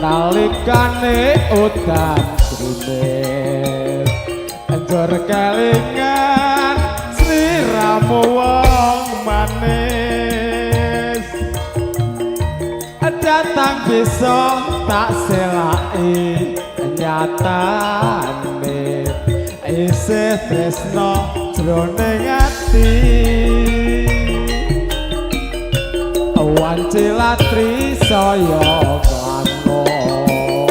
Nalikane udan grimis njur kelingan sliramu wong manis, datang bisa tak selaki nyatane isih tresno jroning ati. Wanci latri saya nglangut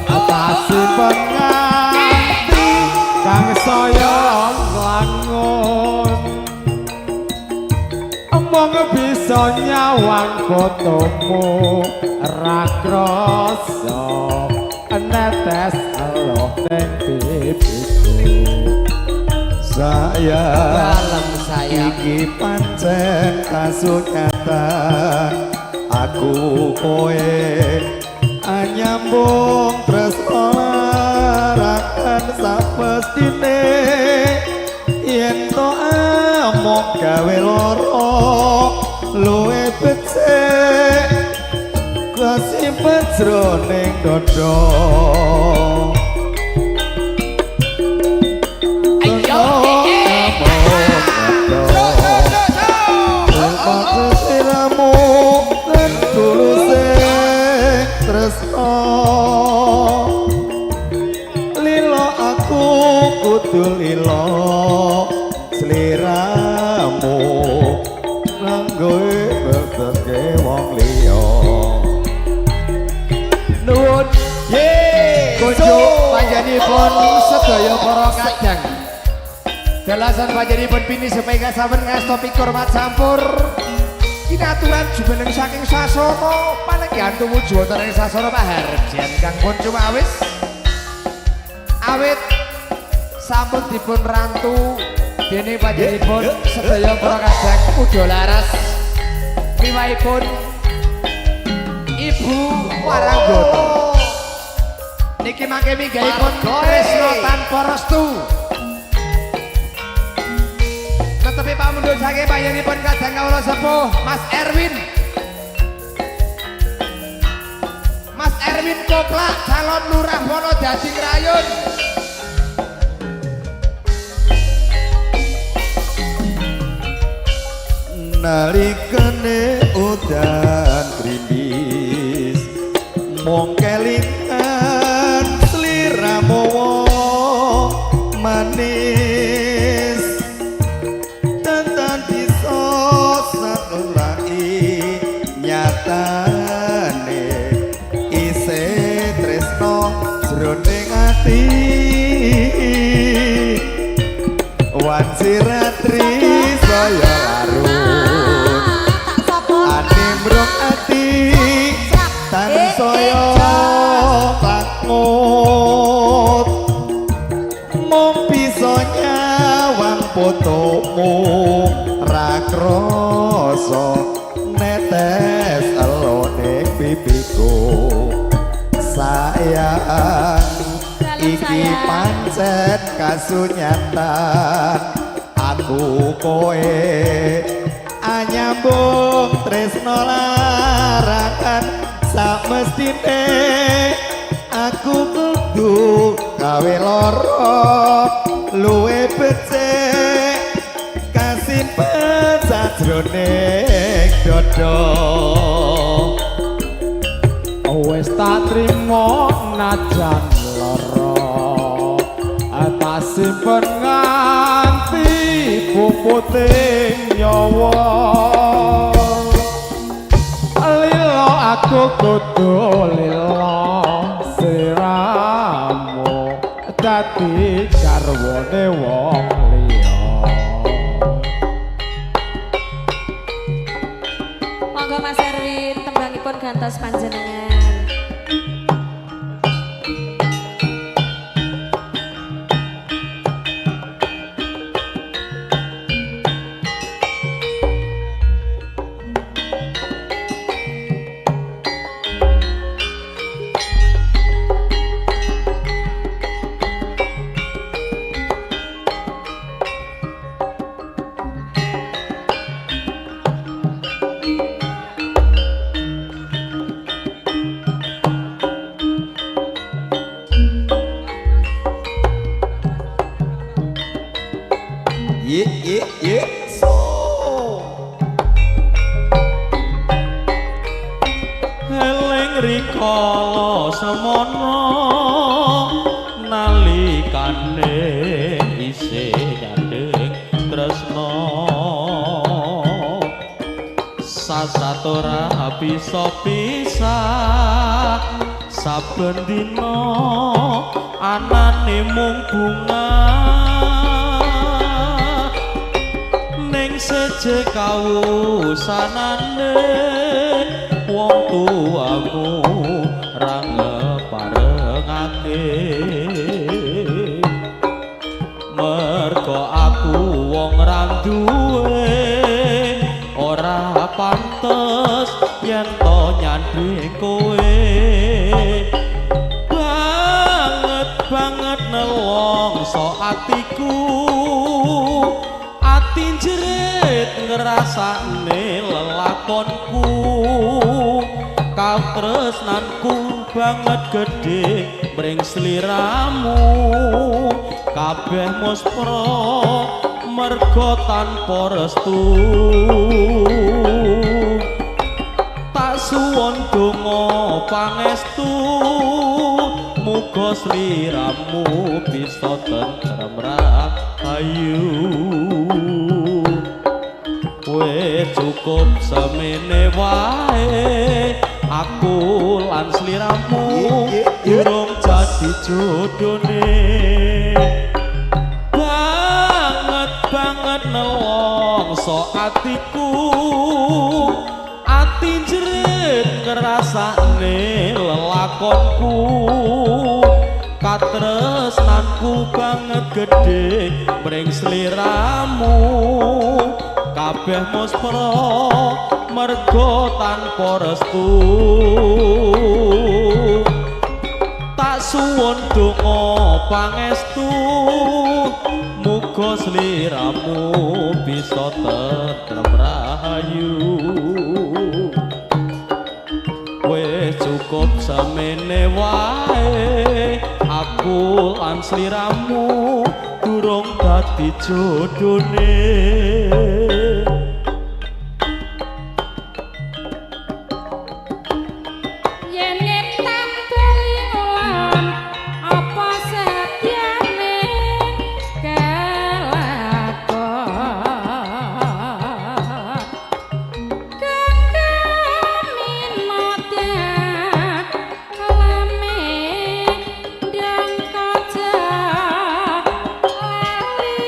atasi penganti kang saya nglangut, mung bisa nyawang fotomu ra krasa netes eluh ning pipiku. Sayang sayang iki pancen kasunyatan aku kowe anyambung tresno larangan samestine, yen to amok gawe lara luwe becik kasimpet jroning dada. Lilo aku kudu lilo sliramu nganggo beteke wong liya. Nuwun ye kunjuk panjenenganipun sedaya para kadang. Dalasan panjenenganipun pini supaya sampun ngasta pikurmat sampur kinaturan jumeneng saking sasana palenggihan tumuju wonten ing sasana paharjan kang pun cumawis awit sampun dipun rantu dening panjenenganipun sedaya para kadang kuda laras wiwahipun Ibu Waranggono niki mangke minggahipun tresna tanpa restu netepi pamundhut saking panjenenganipun kadang kawula sepuh Mas Erwin. Mas Erwin Koplak calon lurah Wonodadi Ngrayun. Nalikane udan grimis mung kelingan sliramu wong manis, tantan bisa saklai nyatane isih tresno jroning ati. Wanci ratri saya larut animrung ati tansaya takut mung bisa nyawang fotomu ra krasa netes elone pipiku. Sayang iki pancen kasunyatan aku kowe anyambung tresno larangan samestine aku kudu gawe lara luwe becik kasimpen sajroning dada. Wis tak trimo najan lara tak simpen nganti puputing nyawa. Lilo aku kudu lilo sliramu dadi garwane wong liya. Monggo Mas Erwin tembangipun gantos panjenengan. ye ye so. Eling rikala semono nalikane isih nyanding tresna, sasat ora bisa pisah, saben dina anane mung bunga ning seje kawusanane wong tuamu ra ngeparengake. Mergo aku wong ra duwe, ora pantes yen to nyanding kowe. Banget banget nelongso atiku, ati jerit ngrasakne lelakonku. Katresnanku banget gedhe mring sliramu, kabeh muspra mergo tanpa restu. Tak suwun donga pangestu, muga sliramu bisa tentrem rahayu. Kowe cukup semene wae, aku lan sliramu durung jadi jodone. Banget banget nelongso atiku, ati jerit ngrasakne lelakonku. Katresnanku banget gedhe mring sliramu, kabeh muspra mergo tanpa restu. Tak suwun donga pangestu, muga sliramu bisa tentrem rahayu. Wis cukup semene wae, aku lan sliramu durung dadi jodone. Yen ngetan bali ngulon apa setyane kelakon, kang kaminate kalame ndang kaca lali.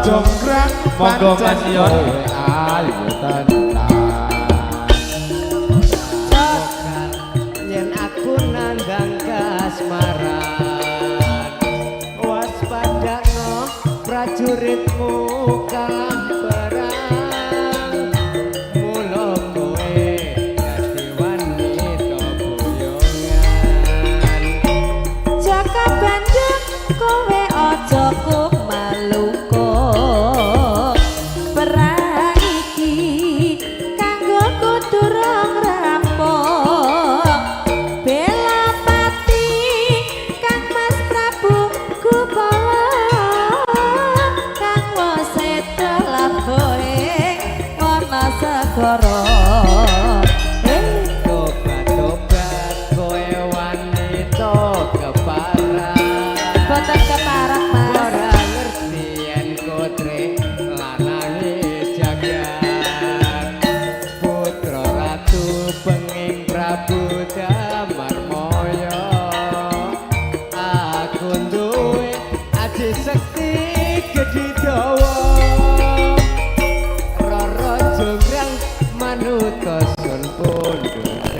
Jonggrang, Monggo, Mas pancen Ion. kowe ayu tenan. Yen aku nandang kasmaran, waspadano prajuritmu kalah perang. Mula kowe dadi wanita boyongan. Jaka Bandung, kowe aja kumaluko. Perang iki kanggo durung rampung. Bela pati Kang Mas Prabu Gupala, kang wis sedo labuhe ana segara. Eh, Tobat-tobat kowe wanita keparat. Boten keparat, Mas. Ora ngerti yen kotre lanange jagat. Putra ratu penging Prabu Damarmaya. Aku duwe aji sekti gedhi dawa. Rara Jonggrang manuta sun pundhut.